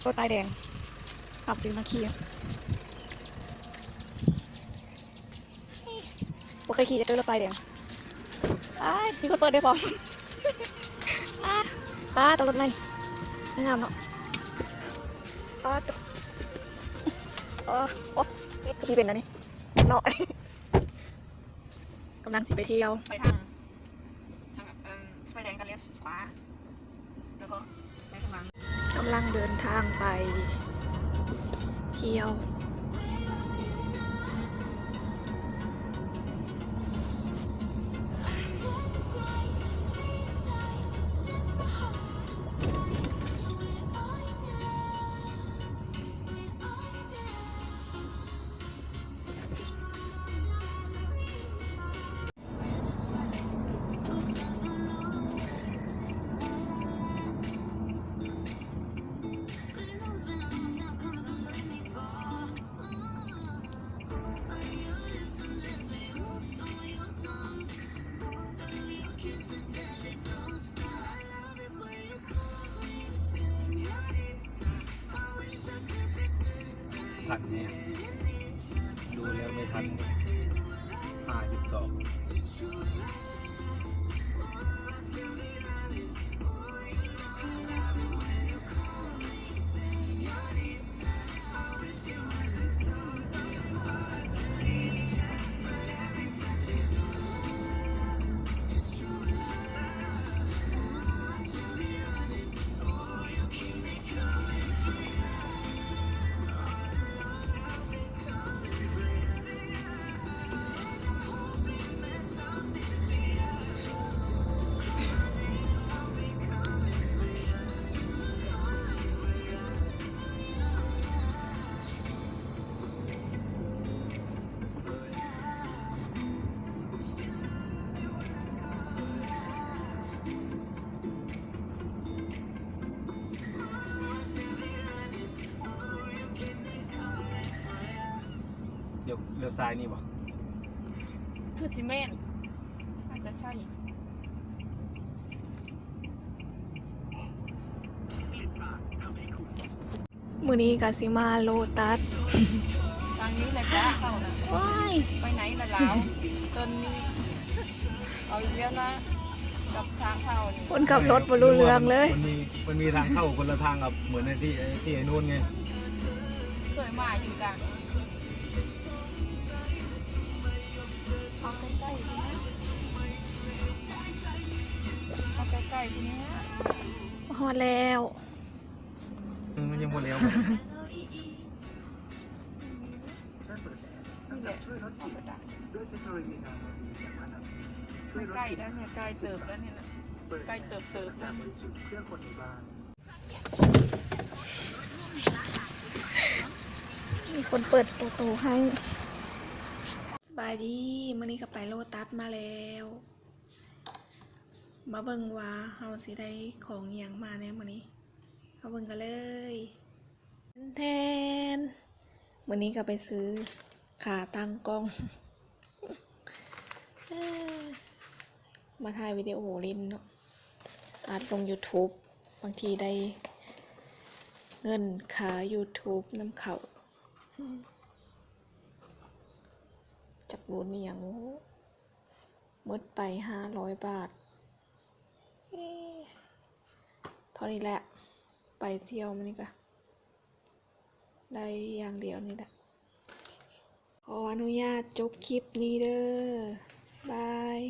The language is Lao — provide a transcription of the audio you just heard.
ລົດປ້າຍແດງ ຮັບຊື້ມາຂີ່. ບໍ່ເຄີຍຂີ່ຈັກເທື່ອລົດປ້າຍແດງ. ອ້າຍ ມີຄົນເປີດໄດ້ພ້ອມ. ອ້າ ປ້າ ໂຕລົດໃໝ່ ງາມເນາະ. ປ້າ ໂອ້ ໂອ້ ຂີ່ເປັນແລ້ວນີ້ເນາະ. ກຳລັງຊິໄປທ່ຽວ ໄປທາງ ທາງ ເອີ່ມ ໄຟແດງກໍລ້ຽວຂວາ ແລ້ວກໍໄປທາງຫຼັງ. ກຳລັງເດີນທາງໄປທ່ຽວ. Señorita. ທັນແຮງ ດູແລ້ວໄມ່ທັນ ຫ້າສິບສອງ. ລ້ຽວ ລ້ຽວຊ້າຍນີ້ບໍ່? ຄືຊິແມ່ນ ອາດຈະໃຊ່. ມື້ນີ້ກໍຊິມາໂລຕັສ ທາງນີ້ແຫຼະຈ້າ ເຂົ້ານະ ວ້າຍ ໄປໄຫນລະລາວ ຕົ້ນນີ້ ເອົາອີກແລ້ວນະ ກັບທາງເຂົ້ານີ້ ຄົນຂັບລົດບໍ່ຮູ້ເລື່ອງເລີຍ. ມັນມີ ມັນມີທາງເຂົ້າຄົນລະທາງກັບ ເໝືອນໃນທີ່ ທີ່ໄອ້ນູນໄງ ເຄີຍມາຢູ່ກາງ ເອົາໃກ້ໆ ເອົາໃກ້ໆ ນີ້ ຮອດແລ້ວ. ອືມ ຍັງບໍ່ແລ້ວ ນີ້ແຫຼະ ໃກ້ແລ້ວນີ້ ໃກ້ເຕີບແລ້ວນີ້ນະ ໃກ້ເຕີບໆ ແລ້ວ. ມີຄົນເປີດປະຕູໃຫ້. ສະບາຍດີ ມື້ນີ້ກໍໄປໂລຕັສມາແລ້ວ ມາເບິ່ງວ່າເຮົາຊິໄດ້ຂອງອີ່ຫຍັງມາແດ່ມື້ນີ້ ມາເບິ່ງກັນເລີຍ. ແທນ ມື້ນີ້ກໍໄປຊື້ຂາຕັ້ງກ້ອງ ມາຖ່າຍວິດີໂອຫຼິ້ນເນາະ ອັດລົງຢູທູບ ບາງທີໄດ້ເງິນຄ່າຢູທູບນຳເຂົາ. ຈັກລຸ້ນອີ່ຫຍັງ ໝົດໄປຫ້າຮ້ອຍບາດ. ເອີ ເທົ່ານີ້ແຫຼະ ໄປທ່ຽວມື້ນີ້ກະໄດ້ຢ່າງດຽວນີ້ແຫຼະ. ຂໍອະນຸຍາດຈົບຄລິບນີ້ເດີ ບາຍ.